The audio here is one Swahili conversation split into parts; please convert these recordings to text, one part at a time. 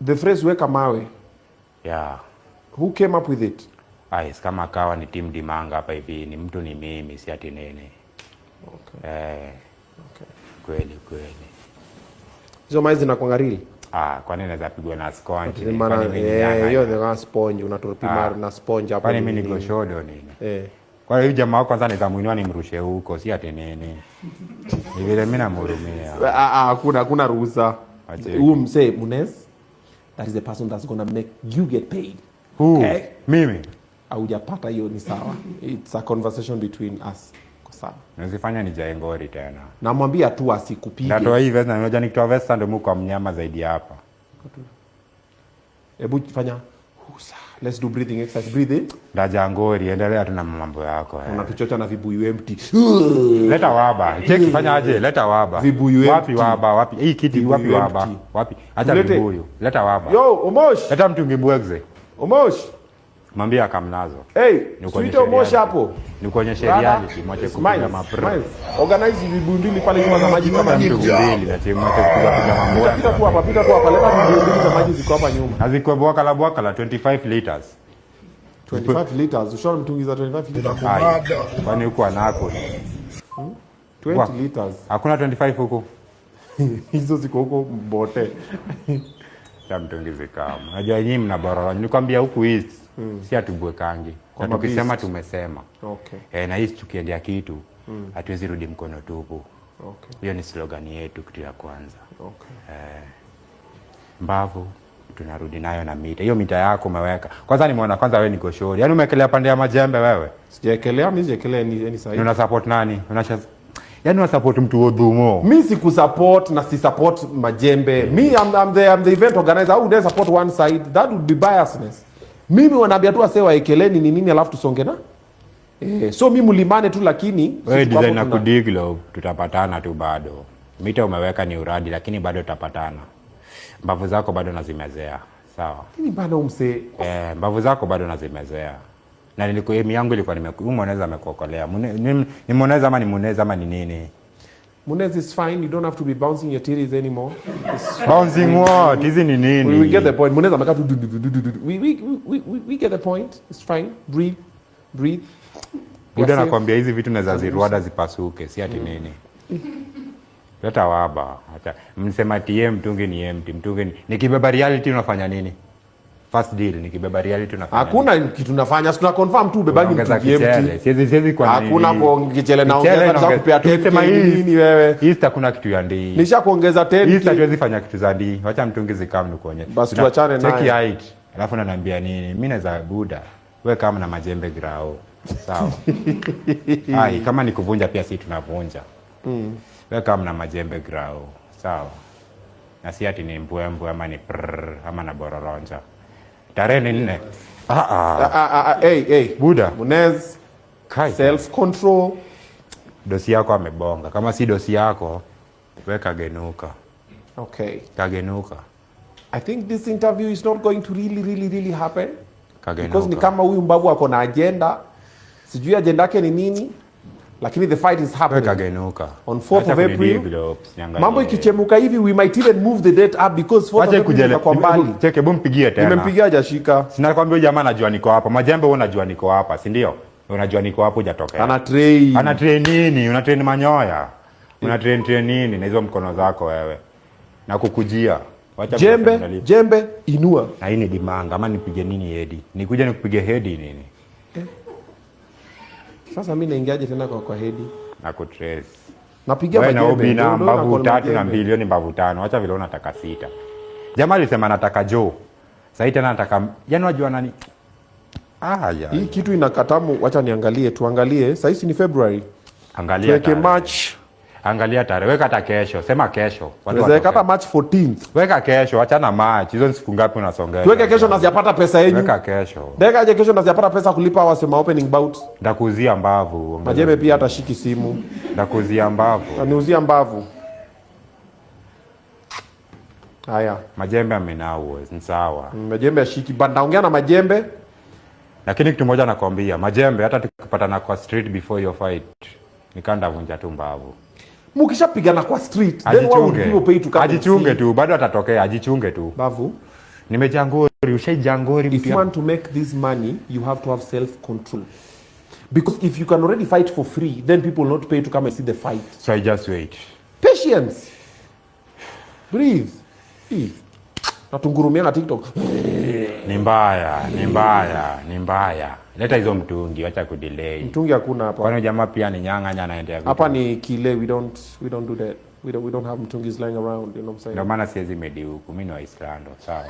The phrase "weka mawe," who came up with it? Ai, kama kawa ni team Dimanga hapa hivi, ni mtu ni mimi, si ati nini. Eh, kweli kweli. Hizo mawe zinakuanga real? Ah, kwani naweza pigwa na sponge? Maana Kwani mimi ni eh, nyanga? Hiyo ni kama sponge, unatupima na sponge hapo. Kwani mimi Nini. ni goshodo nini? Eh. Kwa hiyo jamaa wako kwanza naweza muinua nimrushe huko, si ati nini. Ni vile mimi namhurumia. Ah, ah, hakuna ruhusa. Acheki. Huyu msee Munez, that is the person that's gonna make you get paid. Who? Okay? Mimi. Haujapata hiyo ni sawa. It's a conversation between us. Kwa sawa. Nazifanya nijae ngori tena. Namwambia tu asikupige. Natoa hii vest na unajua nikitoa vest ndio muko mnyama zaidi hapa. Hebu fanya husa. Let's do breathing exercise. Breathe in. Ndaja ngori, endelea tu na mambo yako. Eh. Unatuchocha na vibuyu empty. Leta waba. Cheki fanya aje? Leta waba. Vibuyu Wapi empty. waba? Wapi? Hii kiti Vibuyu wapi waba? empty. Wapi? Acha Mlete. vibuyu. Leta waba. Yo, Omosh. Leta mtungi mbwegze. Omosh. Mwambie akamnazo. Hey, Nikuonyeshe suite Omosh reality. hapo. Nikuonyeshe Brother, reality, mwache kupiga Smiles, mapr. Smiles. Organize vibuyu mbili pale nyuma za maji kama Mtungi hivi. mbili na cheki mwache kupiga piga mambo. Pita tu hapa, pita tu hapa. Leta vibuyu mbili za maji ziko hapa nyuma. Na ziko bwakala bwakala 25 liters. 25 liters. Ushaona mtungi za 25 liters? Ai. Kwani huko anako? 20 liters. Hakuna 25 huku. Hizo ziko huko Mbote. Cha mtungi zikamu. Unajua nyinyi mnaborora. Nilikwambia huku East si hatubwekangi. Kwa Na tukisema mabeast. tumesema. Okay. Eh, na East tukiendea kitu hatuwezi rudi mkono tupu. Hiyo ni slogan yetu, kitu ya kwanza. Mbavu tunarudi nayo na mita. Hiyo mita yako umeweka. Kwanza nimeona kwanza wewe ni goshori. Yaani umekelea pande ya majembe wewe. Sijaekelea, mimi sijaekelea any side. Ni una support nani? Yaani una support mtu Odhumo. Mi sikusupport na si support majembe. Me, I'm the event organizer. How would I support one side? That would be biasness. Mimi wanaambia tu wase waekeleni ni nini alafu tusonge na eh, so mi mlimane tu lakini Wewe sisi tuko design hapo na kudiglo tutapatana tu bado. Mita umeweka ni uradi lakini bado tutapatana. Mbavu zako bado nazimezea. Sawa. Nini bana umse? Eh, mbavu zako bado nazimezea. Na nilikuwa aim yangu ilikuwa huyu Muneza amekuokolea. Ni Muneza ama ni Muneza ama ni nini? Munez is fine. You don't have to be bouncing your titties anymore. It's Bouncing what? Hizi ni nini? We get the point. Munez amekaa tu du- du- du- du- du- du. We get the point. It's fine. Breathe. Breathe. We Buda are safe. nakwambia hizi vitu naweza ziruada zipasuke, si ati nini. Leta waba. Acha. Msema tie mtungi ni empty, mtungi ni nikibeba reality unafanya nini? First deal nikibeba reality unafanya nini? Hakuna kitu nafanya. Tuna confirm tu ubebangi Unaongeza mtungi kichele. empty. Siwezi kwa nini. Hakuna kichele naongeza, Kichele nishakupea 10K Sema hii nini wewe? East hakuna kitu ya ndii. Nisha kuongeza East 10K. hatuwezi fanya kitu za ndii. Wacha mtungi zikam nikuonyeshe. Basi tuachane Cheki naye. height. Alafu unaniambia nini? Mimi naweza buda. We kama na majembe grao. Sawa. Ai, kama ni kuvunja pia si tunavunja. We kama na majembe grao. Sawa. Na si ati ni mbwembwe ama ni prrr ama na bororonja. Tarehe ni 4. Ah ah. Ah, ah, ah, hey, hey. Buda. Munez, Kai. Self control. Dosi yako amebonga. Kama si dosi yako, we kagenuka. Okay. Kagenuka. I think this interview is not going to really, really, really happen. Kagenuka. Because ni kama huyu mbavu ako na agenda. Sijui agenda yake ni nini, lakini the fight is We happening. kagenuka. On 4th Acha of April. kunidevelop, niangalie. Mambo ikichemuka hivi, we might even move the date up because 4th of Wacha April kujele. itakuwa mbali. Cheke, hebu mpigie tena. Nimempigia, hajashika. Sina kwambia huyu jamaa anajua niko hapa. Majembe wewe unajua niko hapa, si ndio? Unajua niko hapa hujatokea. Ana train. Ana train nini? Una train manyoya. Una train train nini na hizo mkono zako wewe? Na kukujia. Wacha Jembe, mnafanya. Jembe inua. Na hii ni dimanga ama nipige nini hedi? Nikuja nikupige hedi nini? Sasa mimi naingiaje tena kwa hedi? Na kutrace. Napigia Wewe na majembe. Obina Ndio, ndio mbavu na tatu na majembe. mbili, hiyo ni mbavu tano. Wacha vile unataka sita. Jamaa alisema anataka Joe. Sasa tena anataka, yaani unajua nani? Ah, ya. Hii kitu inakatamu, wacha niangalie, tuangalie. Sasa hizi ni February. Angalia Tuweke tarehe. March. Angalia tarehe. Weka hata kesho. Sema kesho. Watu Tunaweza weka hata watoke. March 14th. Weka kesho, achana March. Hizo ni siku ngapi unasongea? Tuweke kesho na sijapata pesa yenyu. Weka kesho. Ndeka aje kesho na sijapata pesa kulipa wasema opening bout. Ndakuuzia mbavu. Majembe pia hatashiki simu. Ndakuuzia mbavu. Aniuzia mbavu. Haya, Majembe amenau, ni sawa. Majembe ashiki. But naongea na majembe. Lakini kitu moja nakwambia, majembe hata tukipatana kwa street before your fight, nikaa ndavunja tu mbavu. Mukishapigana kwa street, then why would Ajichunge. people pay to come and Ajichunge see? tu, bado atatokea, ajichunge tu. Mbavu. Nimejangori, ushaijangori If mtu you want to make this money, you have to have self control, because if you can already fight for free, then people will not pay to come and see the fight. So I just wait. Patience, breathe. Eh. Natungurumianga TikTok. Ni mbaya, ni mbaya, ni mbaya. Leta hizo mtungi, wacha kudelay. Mtungi hakuna hapa. Kwani jamaa pia ni nyang'anya anaendea vitu? Hapa ni kile, we don't do that. We don't have mtungis lying around, you know what I'm saying? Ndio maana siwezi medi huku, mimi ni Waislando, sawa.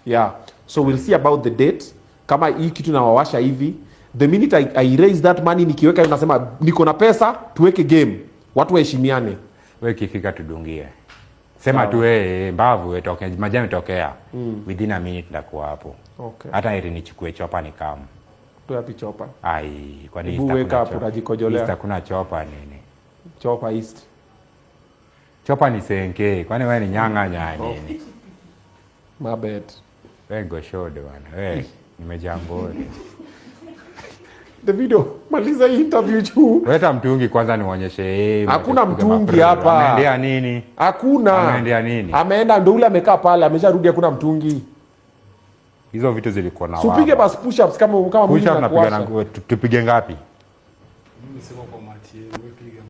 Yeah, so we'll see about the date. Kama hii kitu nawawasha hivi, the minute I raise that money, nikiweka, nasema niko na pesa, tuweke game, watu waheshimiane. Wewe ikifika tudungie. Sema tu wewe mbavu wewe toke, majani tokea. Within a minute ndakuwa hapo. Okay. Hata ili nichukue chopa ni kama. Tu wapi chopa? Ai, kwani Hebu East weka hakuna hapo, chopa? unajikojolea. East hakuna chopa nini? Chopa East? Chopa ni senke, kwani wewe ni nyang'anya nini? My bad. Wewe goshodo bwana. Wewe nimejangori. Davido, maliza hii interview juu. Leta mtungi kwanza nionyeshe. Hakuna tupige mtungi maprero. hapa. Ameendea nini? Hakuna. Ameendea nini? Ameenda, ndo ule amekaa pale, amesharudi, hakuna mtungi. Hizo vitu zilikuwa na Supige wao. basi push ups kama Push up mwili napiga na inakuwasha. nguo. Tupige ngapi? Mimi siko kwa mati, wewe piga.